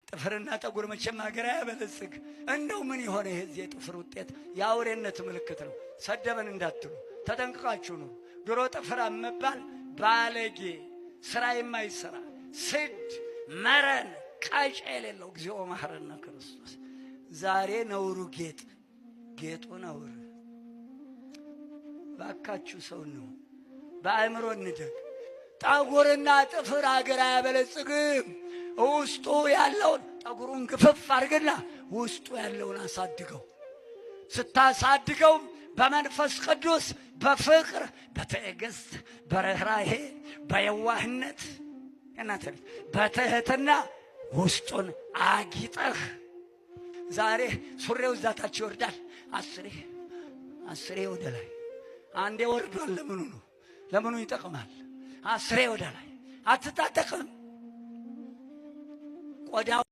ጥፍርና ጠጉር መቼም ሀገር አያበለጽግ። እንደው ምን የሆነ የዚህ የጥፍር ውጤት የአውሬነት ምልክት ነው። ሰደበን እንዳትሉ ተጠንቅቃችሁ ነው። ድሮ ጥፍር መባል ባለጌ፣ ስራ የማይሰራ ስድ፣ መረን፣ ቀጭ የሌለው እግዚኦ መሐረነ ክርስቶስ። ዛሬ ነውሩ ጌጥ፣ ጌጡ ነውር። ባካችሁ ሰው ነው፣ በአእምሮ እንደግ። ጠጉርና ጥፍር አገር አያበለጽግም። ውስጡ ያለውን ጠጉሩን ግፍፍ አድርግና ውስጡ ያለውን አሳድገው። ስታሳድገው በመንፈስ ቅዱስ በፍቅር፣ በትዕግስት፣ በርኅራሄ፣ በየዋህነት፣ እናንተ በትህትና ውስጡን አጊጠህ። ዛሬ ሱሬው እዛ ታች ይወርዳል። አስሬ አስሬ ወደ ላይ፣ አንዴ ወርዷል። ለምኑ ነው? ለምኑ ይጠቅማል? አስሬ ወደ ላይ አትታጠቅም። ቆዳው